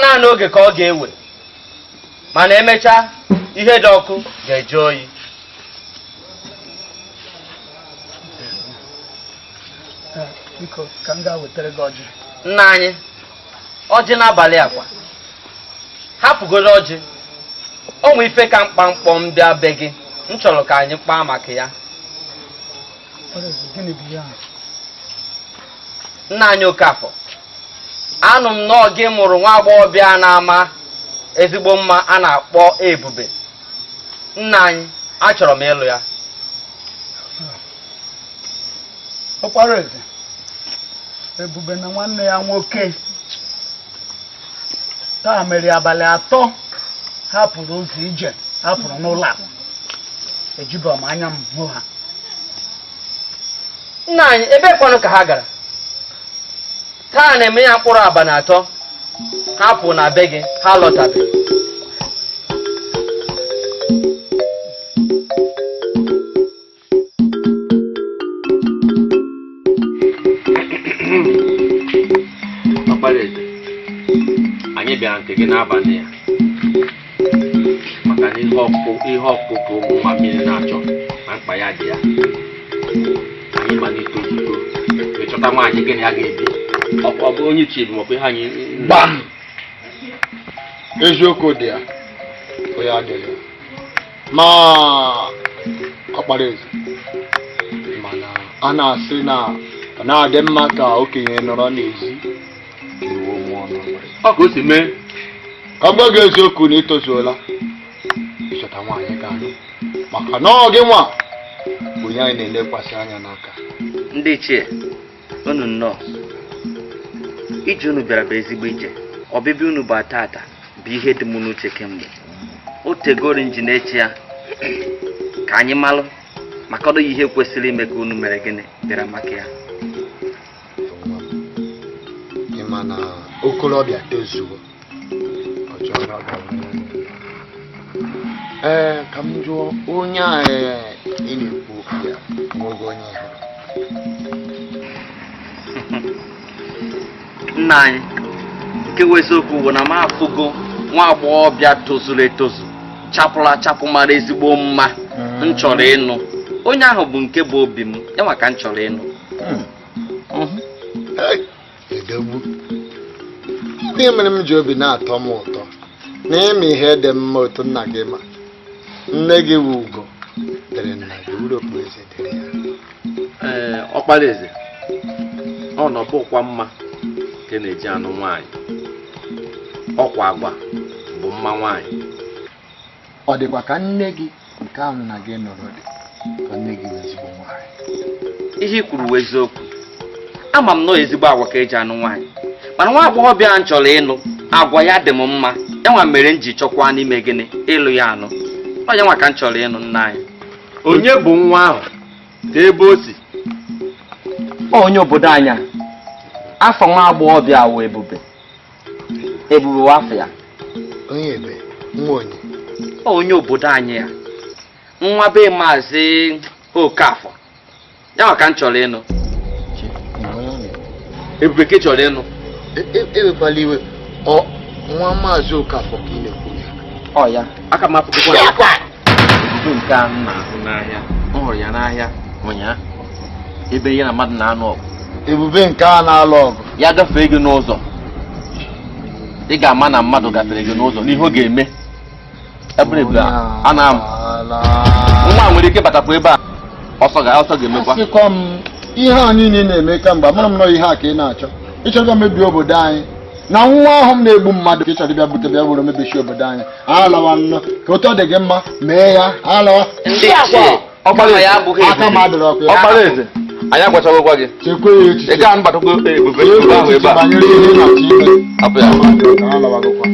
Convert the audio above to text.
Naanị oge ka ọ ga-ewe, mana emechaa, ihe dị ọkụ ga-eju oyi. Biko, ka m gaa wetara gị ọjị. Nna anyị, ọjị n'abalị akwa hapụgoro ọjị. O nwe ife ka mkpa mkpọ m bịa be gị, m chọrọ ka anyị kpaa maka ya. Gịnị bụ ya? Nna anyị Okafọ, anụ m nọọ gị mụrụ nwa agbọghọbịa na-ama ezigbo mma a na-akpọ Ebube. Nna anyị, achọrọ m ịlụ ya. Ọkpara eze, Ebube na nwanne ya nwoke taa mere abalị 3 ha pụrụ ụzọ ije, ha pụrụ n'ụlọ a, ejibe m anya m hụ ha. Nna anyị, ebe kwanụ ka ha gara? Taa na-eme ya mkpụrụ abalị 3 ha pụ na be gị, ha lọtabeghị. Ọkpara eze, anyị bịara nke gị n'abalị ya maka na ihe ọkụkụ ka ụmụ nwa mmiri na-achọ na mkpa ya dị ya. Anyị ma n'ito otuto ịchọta nwaanyị gị na ya ga-ebi. Ọ bụ onye ichie bụ maọbụ ihe anyị gbam. Eziokwu dị ya, onye adịghị ya. Ma ọkpara eze, mana a na-asị na ọ na-adị mma ka okenye nọrọ n'ezi ka ewu mụọ n'ọgbọ. Ọ ka o si mee. Ka m gwa gị eziokwu na itozuola ịchọta nwaanyị ga-alụ, maka na ọ gị nwa bụ onye anyị na-elekwasị anya n'aka. Ndị ichie, unu nnọọ. Ije unu bịara bụ ezigbo ije. Ọbịbịa unu bụ tata bụ ihe dị m n'uche kemgbe. O tegori nji na-eche ya ka anyị malụ maka ọ dịghị ihe kwesịrị ime ka unu mere gịnị bịara maka ya. Ị ma na okorobịa tozuo ọ chọrọ ọ ga-enwe. Ee, ka m jụọ onye a ị na-ekwu okwu ya, nwoke onye hụrụ? Nna anyị, nke bụ eziokwu bụ na m afụgo nwa agbọghọbịa tozuru etozu, chapụrụ achapụ, mara ezigbo mma m chọrọ ịnụ. Onye ahụ bụ nke bụ obi m, ya maka m chọrọ ịnụ. Edogbu, ihe mere m ji obi na-atọ m ụtọ na ịma ihe dị mma otu nna gị ma nne gị wụ ugo dịrị nna gị, uru okpueze dịrị ya. Ee, ọkpara eze, ọ na ọbụkwa mma ka na-eji anụ nwaanyị, ọkwa agwa bụ mma nwaanyị. Ọ dịkwa ka nne gị nke ahụ nna gị nọrọ dị ka nne gị ezigbo nwaanyị. Ihe i kwuru wụ eziokwu. Ama m nọọ ezigbo agwa ka eji anụ nwaanyị, mana nwa agbọghọbịa m chọrọ ịnụ, agwa ya dị m mma, ya nwa mere m ji chọkwa n'ime gịnị ịlụ ya anụ. Ọ ya nwa ka m chọrọ ịnụ, nna anyị. Onye bụ nwa ahụ? Ka ebe o si? Onye obodo anyị. Afọ nwa agbọghọbịa wụ Ebube. Ebube wụ afọ ya. Onye ebe? Nwa onye? Onye obodo anyị ya, nwa be Maazị Okafọ. Ya nwa ka m chọrọ ịnụ. Ebube ka ị chọrọ ịnụ? Ewekwala iwe, ọ nwa Maazị Okafọ ka ị na-ekwu ya? Ọ ya. Aka m apụtakwa ya. Ebube nke a m na-ahụ n'ahịa, m hụrụ ya n'ahịa ụnyaahụ ebe ya na mmadụ na-anụ ọgụ. Ebube nke a na-alụ ọgụ? Ya gafee gị n'ụzọ, ị ga-ama na mmadụ gafere gị n'ụzọ n'ihe ọ ga-eme. Ebere ebube a na nwa nwere ike batakwa ebe a, ọsọ ga-emekwa. Asịkwa m ihe a niile na-eme kamgbe, amara m nọ ihe a ka ị na-achọ. Ịchọrọ mebie obodo anyị na nwa ahụ m na-egbu mmadụ ka ị chọrọ ịbịa bute bịa were mebichi obodo anyị. Alawa nnọọ ka otu ọ dị gị mma mee ya, alawa. Ọkpara eze, anyị agwachagokwa gị. Chekwa ya echiche. Ị gaghị anbatakwa ebube ahụ ebe a. Banyere ihe ị na-achọ ime. Hapụ ya. Alawagokwa.